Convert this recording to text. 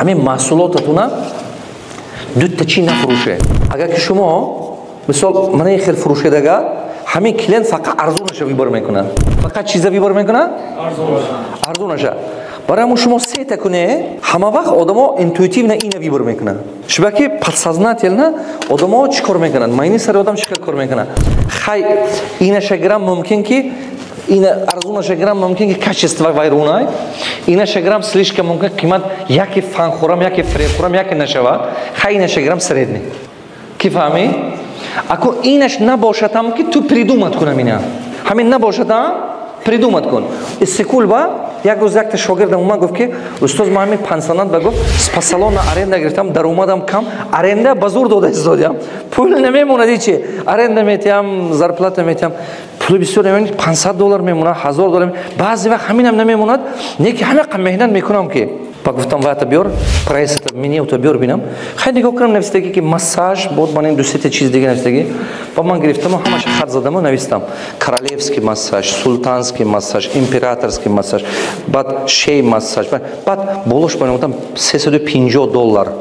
Ҳамин маҳсулотатуна дута чӣ нафурӯше. Агар ки шумо, мисол, мана хел фурӯшедага, ҳамин клиент фақат арзонаша выбор мекунад. Фақат чиза выбор мекунад? Арзонаша. Барои ҳамон шумо сета куне, ҳама вақт одамо интуитивно ина выбор мекунанд. Шуба ки подсознательно одамо чӣ кор мекунанд? Майни сари одам чӣ хел кор мекунад? Хай, инаша гирам, мумкин ки ина арзонаша гирам, мумкин ки качество вайрунай. Инаша гирам, слишком мумкин қимат, яке фанхӯрам, яке фиребхӯрам, яке нашавад. Хай, инаша гирам, средний. Ки фаҳмӣ? Ако инаш набошадам, ки ту придумать кунам, ина ҳамин набошадам, придумать кун. Истиқул ба як рӯз якта шогирдам омад, гуфт ки: «Устоз, ман ҳамин пансионат», ба гуфт, «спа-салона аренда гирифтам, даромадам кам, аренда ба зур дода истодиам, пул намемонад. Ичи аренда метиҳам, зарплата метиҳам, пули бисёр намемонад, 500 доллар мемонад, 1000 доллар, баъзе вақт ҳаминам намемонад, не ки ҳамақа меҳнат мекунам ки». Ба гуфтам: «Вата биёр, прайсата, менюта биёр, бинам». Хай, нигоҳ кунам, навистагӣ ки массаж бод, ман ин ду сета чиз дига навистагӣ. Ба ман гирифтаму ҳамаша хат задаму навистам: королевский массаж, султанский массаж, императорский массаж, баъд шей массаж, баъд болош ба гуфтам 350 доллар.